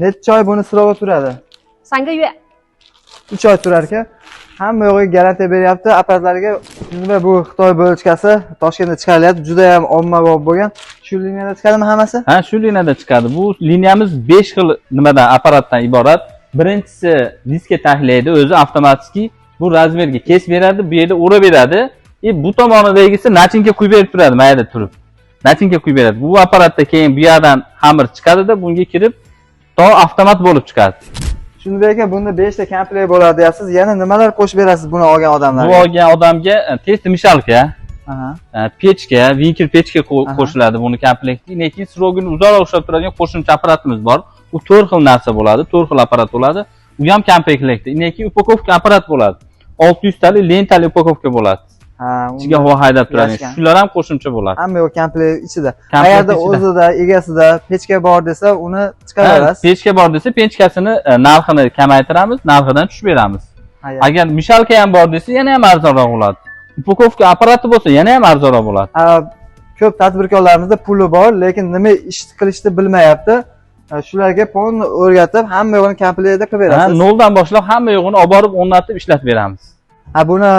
Necha oy buni срок i turadi? 3个月。 3 oy turar ekan. Hamma yo'g'iga garantiya beryapti. Apparatlarga nima, bu Xitoy булочка si Toshkentda chiqarilyapti. Juda ham ommabop bo'lgan. Shu liniyada chiqadimi hammasi? Ha, shu liniyada chiqadi. Bu liniyamiz 5 xil nimadan, apparatdan iborat. Birinchisi diska tashlaydi, o'zi avtomatik bu размер ga kesib beradi, bu yerda urib beradi. И bu tomonidagisi начинка quyib berib turadi, mayda turib. Начинка quyib beradi. Bu apparatda keyin bu yerdan xamir chiqadida, bunga kirib to avtomat bo'lib chiqadi. Shunday aka, bunda 5 ta komplekt bo'ladi deyapsiz. Yana nimalar qo'shib berasiz buni olgan Bu odamlarga? Olgan odamga тестомешалка, pechka, vinkel pechka qo'shiladi buni komplekti. Lekin срок ini uzoqroq ushlab turadigan qo'shimcha apparatimiz bor. U 4 xil narsa bo'ladi, 4 xil apparat bo'ladi. U ham komplektda. Lekin упаковка apparat bo'ladi. 600 talik lentali упаковка bo'ladi. Ichiga havo haydab turadi. Yashgan. Shular ham qo'shimcha bo'ladi. Hamma yo'q komplekt ichida. Komplekt Agarda ichida. O'zida, egasida pechka bor desa, uni chiqaraverasiz. Pechka bor desa, pechkasini narxini kamaytiramiz, narxidan tushib beramiz. Agar мешалка ham bor desa, yana ham arzonroq bo'ladi. Упаковка apparati bo'lsa, yana ham arzonroq bo'ladi. Ha, ko'p tadbirkorlarimizda puli bor, lekin nima ish qilishni bilmayapti. Shularga полный o'rgatib, hamma yo'g'ini komplektda qilib berasiz. Noldan boshlab hamma yo'g'ini olib borib o'rnatib, ishlatib beramiz. Ha, buni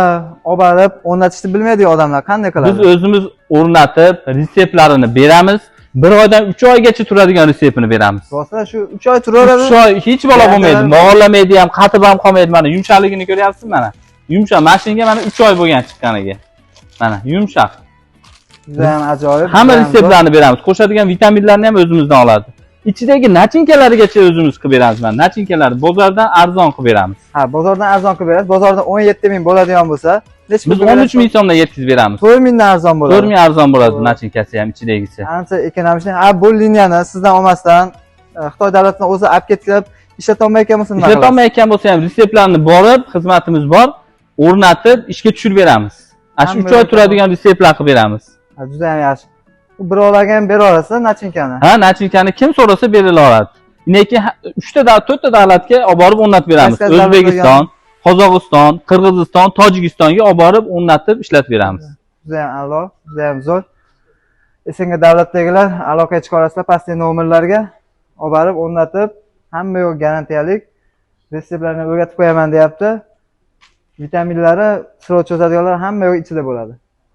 olib borib o'rnatishni bilmaydigan odamlar qanday Biz qiladi? O'zimiz o'rnatib, retseptlarini beramiz. Bir oydan 3 oygacha turadigan retseptini beramiz. Rostdan shu 3 oy turaveradi. 3 oy hech balo bo'lmaydi. Garantiyalar- Mog'orlamaydi ham, qatib ham qolmaydi. Mana yumshoqligini ko'ryapsizmi mana? Yumshoq mashinaga mana 3 oy bo'lgan chiqqaniga. Mana yumshoq. Juda ham ajoyib. Hamma Juda ham zo'r. retseptlarni beramiz. Qo'shadigan vitaminlarni ham o'zimizdan oladi. Ichidagi начинка larigacha o'zimiz qilib beramiz. Mana начинка lar bozordan arzon qilib beramiz. Ha, bozordan arzon qilib berasiz. Bozorda 17 ming bo'ladigan bo'lsa, necha Biz pulga 13 ming so'mdan yetkazib beramiz. 4 mingdan arzon bo'ladi. 4 ming arzon bo'ladi начинка si ham, ichidagisi. Ancha ekonomik. Ha, bu liniyani sizdan olmasdan Xitoy davlatidan o'zi olib ketib ishlatolmayotgan bo'lsa nima qilasiz? Ishlatolmayotgan bo'lsa ham retseptlarni borib, xizmatimiz bor, o'rnatib, ishga tushirib beramiz. Ana shu Hamma 3 oy yo'q. turadigan retseptlar qilib beramiz. Ha, juda ham yaxshi. U birovlarga ham bera olasiz начинка ni. Ha, начинка ni kim so'rasa berila oladi. Lekin uchta da to'rtta davlatga olib borib o'rnatib beramiz. Qaysi davlatlarga? O'zbekiston, Qozog'iston, Qirg'iziston, Tojikistonga olib borib o'rnatib, ishlatib beramiz. Juda ham a'lo, juda ham zo'r. СНГ davlatdagilar aloqaga chiqa olasizlar pastdagi nomerlarga, olib borib o'rnatib, hamma yo'q garantiyalik retseptlarni o'rgatib qo'yaman deyapti. Vitaminlari, срок cho'zadiganlar hamma yo'q ichida bo'ladi.